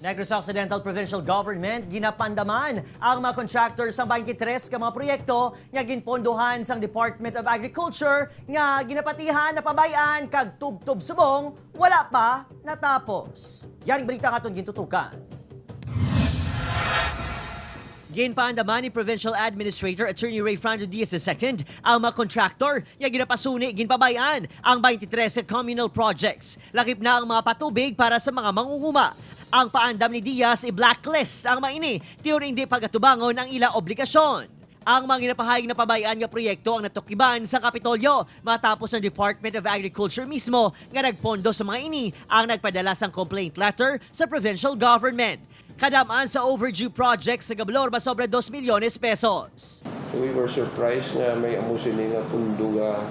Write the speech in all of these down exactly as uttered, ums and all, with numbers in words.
Negros Occidental Provincial Government ginapandaman ang mga contractor sa twenty-three ka mga proyekto nga ginpondohan sang Department of Agriculture nga ginapatihan, napabay-an kag tubtob subong wala pa natapos. Yaring balita nga aton gintutukan. Ginpaandaman ni Provincial Administrator Attorney Rayfrando Diaz the second ang mga contractor nga ginapasuni, ginpabay-an ang twenty-three communal projects. Lakip na ang mga patubig para sa mga mangunguma. Ang paandam ni Diaz, i-blacklist ang mga ini, tiyon indi pagatubangon ang ila obligasyon. Ang mga ginapahayag na pabay-an nga proyekto ang natukiban sa Kapitolyo matapos ang Department of Agriculture mismo nga nagpondo sa mga ini ang nagpadala sang complaint letter sa provincial government. Kadam-an sa overdue projects sa gabalor masobra dos milyones pesos. We were surprised nga may amo sini nga pundo nga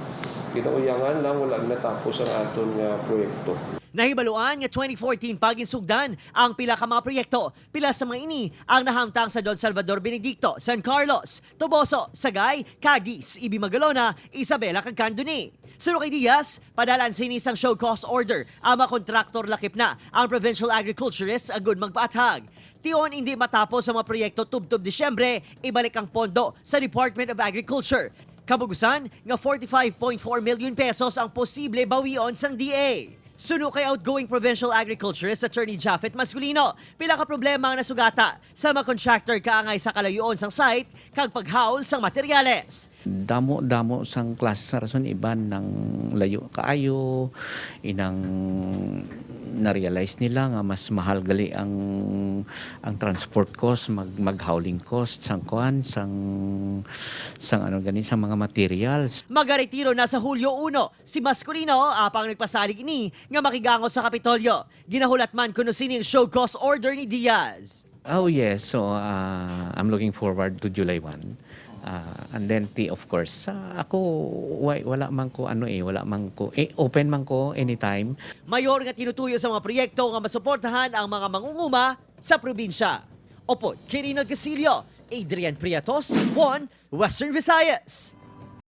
ginauyangan lang, wala natapos ang aton nga proyekto. Nahibaluan nga twenty fourteen pa ginsugdan ang pila ka mga proyekto. Pila sa mga ini ang nahamtang sa Don Salvador Benedicto, San Carlos, Toboso, Sagay, Cadiz, Ibi Magalona, Isabela kag Candoni. Suno kay Diaz, padalaan sini sang show cause order ang mga kontraktor lakip na ang provincial agriculturist agud magpaathag. Tion indi matapos ang mga proyekto tubtob Disyembre, ibalik ang pondo sa Department of Agriculture. Kabugusan nga forty-five point four million pesos ang posible bawion sang D A. Suno kay outgoing Provincial Agriculturist Attorney Japhet Masculino, pila ka problema ang nasugata sa mga contractor kaangay sa kalayuon sang site kag paghaul sang materyales. Damo-damo sang klase sa rason, iban nang layo kaayo, inang na-realize nila nga mas mahal gali ang ang transport cost, mag maghauling cost sang kuan, sang sang ano gani, sang mga materials. Magaretiro na sa Hulyo uno si Masculino, apang nagpasalig ini nga makigango sa Kapitolyo. Ginahulat man kuno sini ang show cause order ni Diaz. Oh yes, so uh, I'm looking forward to July one. Uh, and then ti of course, sa ako wa- wala man ko ano eh, wala man ko eh, open man ko anytime. Mayor nga tinutuyo sa mga proyekto nga masuportahan ang mga mangunguma sa probinsya. Upod kay Reynold Casillo, Adrian Prietos, One Western Visayas.